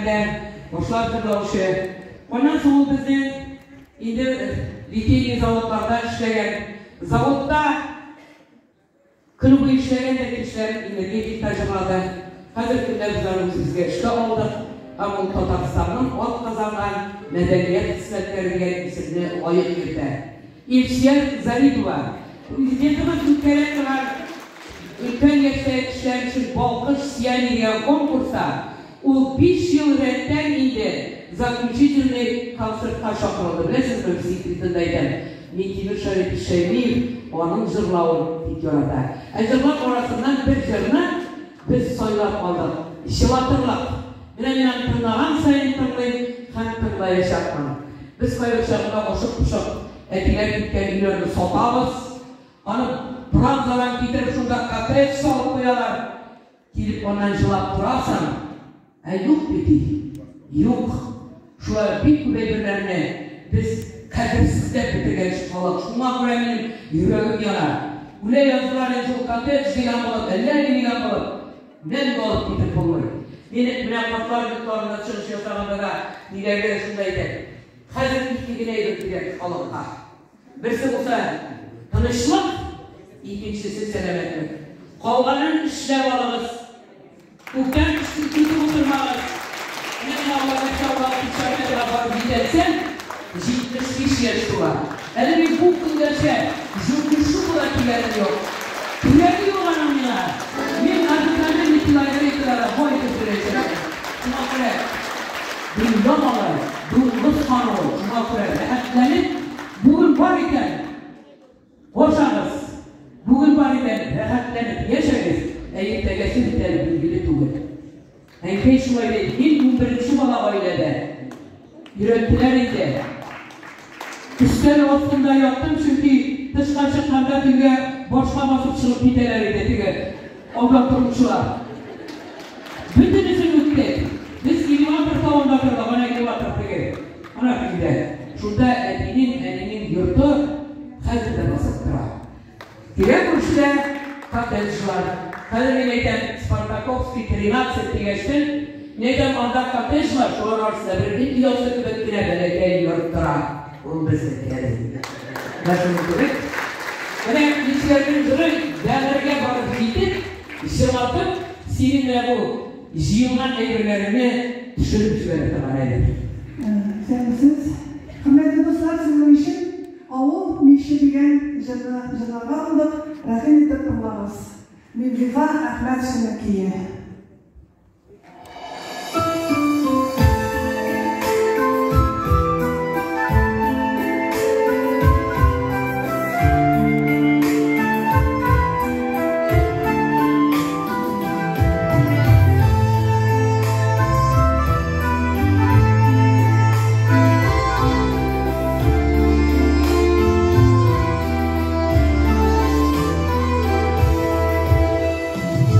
белән башлап җырлаучы. Аннан соң ул безнең инде литейный заводларда эшләгән. Заводта Көн буе эшләгән дә кичләрен энергетикта җырлады. Хәзер көндә без аны үзебезгә эшкә алдык һәм ул Татарстанның атказанган мәдәният хезмәткәре дигән исемне лаек йөртә. Илсөяр Зарипова, Президентыбыз үткәрә торган өлкән яшьтәге кешеләр өчен Балкыш сияние дигән конкурста ул 5 ел рәттән инде заключительный концертка чакырылды. Беләсезме, секретын да әйтәм, Минтимер Шәрипович Шәймиев аның җырлавын бик ярата. Ә җырлар арасыннан бер җырны без сайлап алдык. Җылатырлык. Менә мин аны тыңлаган саен тыңлыйм һәм тыңлаячакмын. Без кайбер чагында ашык-пошык әтиләр киткән өйләрне сатабыз. Аны бронзадан китереп шунда коттедж салып куялар. Килеп аннан җылап торасың, ә юк бит ий, юк. Шулай ук бик күп әйберләрне без кадерсезләп бетергән халык. Шуңа күрә минем йөрәгем яна. Үлә яздылар инде шул коттедж дигән булып, әллә ни дигән булып. Мәңге алып китеп булмый. Мин менә картлар йортларында чыгыш ясаганда да, ниләргә дә шунда әйтәм. Хәзер ике генә әйбер кирәк халыкка. Берсе булса, тынычлык, икенчесе, сәламәтлек. Калганын эшләп алыгыз. Күктән төште көтеп утырмагыз. Менә мин Аллага иншалла 65 га барып җитәсем, 75 яшь тула. Әле мин бу көнгәчә җүкешу була дигәнем юк. Кирәге юк аның миңа. Мин обыкновенный телогрейкада да бай итеп йөрәчәкмен. Шуңа күрә дөнья малы, дуңгыз каны ул. Шуңа күрә рәхәтләнеп, бүген бар икән, ашагыз, бүген бар икән, рәхәтләнеп яшәгез, ә иртәгәсе бит әле билгеле түгел. Әнкәй шулай ди, мин унберенче бала гаиләдә. Өйрәттеләр инде. Өстәл астында яттым, чөнки тышка чыкканда төнгә башка басып чыгып китәләр иде теге аулап торучылар. Бөтенесен үттек. Без элеватор тавында тордык, әнә элеватор теге, ана тегендә. Шунда әтинең, әнинең йорты хәзер дә басып тора. Тирә-күршедә коттеджлар. Хәзер мин әйтәм, Спартаковский 13 дигәчтен, мин әйтәм, анда коттеджлар, шулар арасында бер эт оясы кебек кенә бәләкәй йорт тора. Ул безнеке әле. Менә шуның кебек. Менә Илсөярнең җыры бәгырьгә барып җитеп, җылатып, синең менә бу җыелган әйберләреңне төшереп җибәрә торган әйбер. Исәнмесез. Хөрмәтле дуслар, сезнең өчен Авыл миче дигән җырны җырларга булдык, рәхим итеп тыңлагыз. Миңзифа Әхмәтшина көе.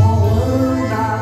Авылда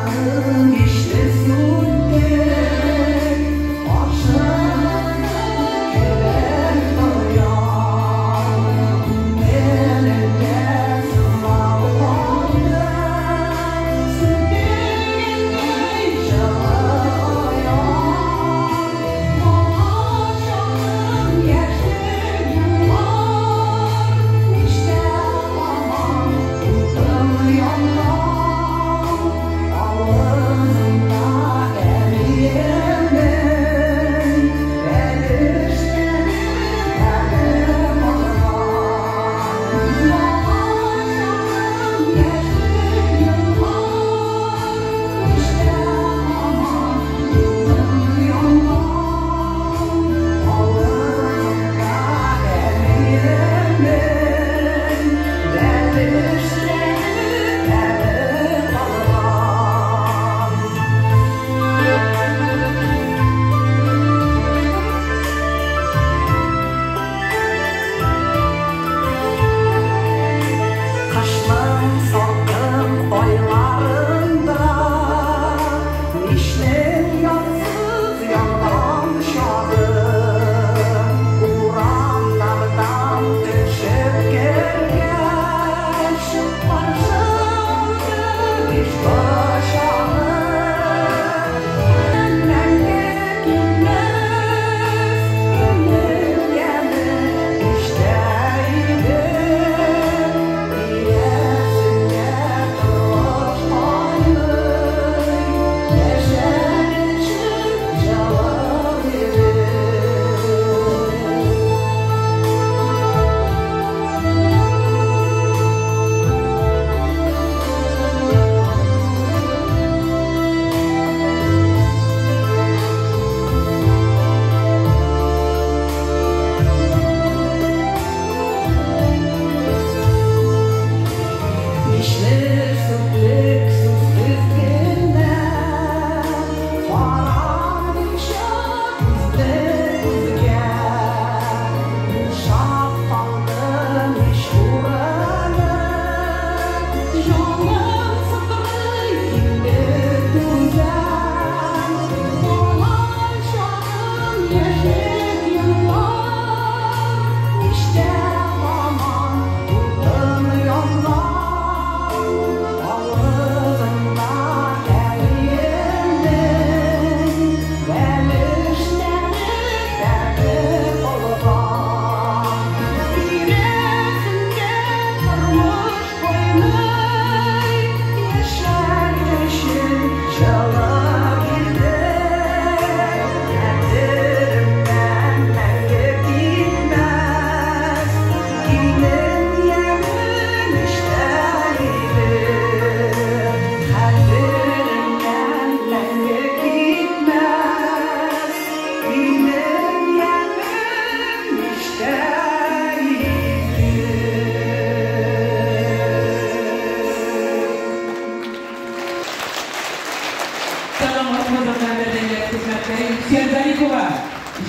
Афәрин, Илсөя Зарипова!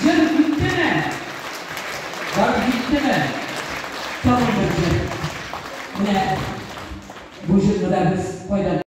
Җыр үттеме? Барып җиттеме? Тагын бер җыр. Менә бу җырны да без кайдан.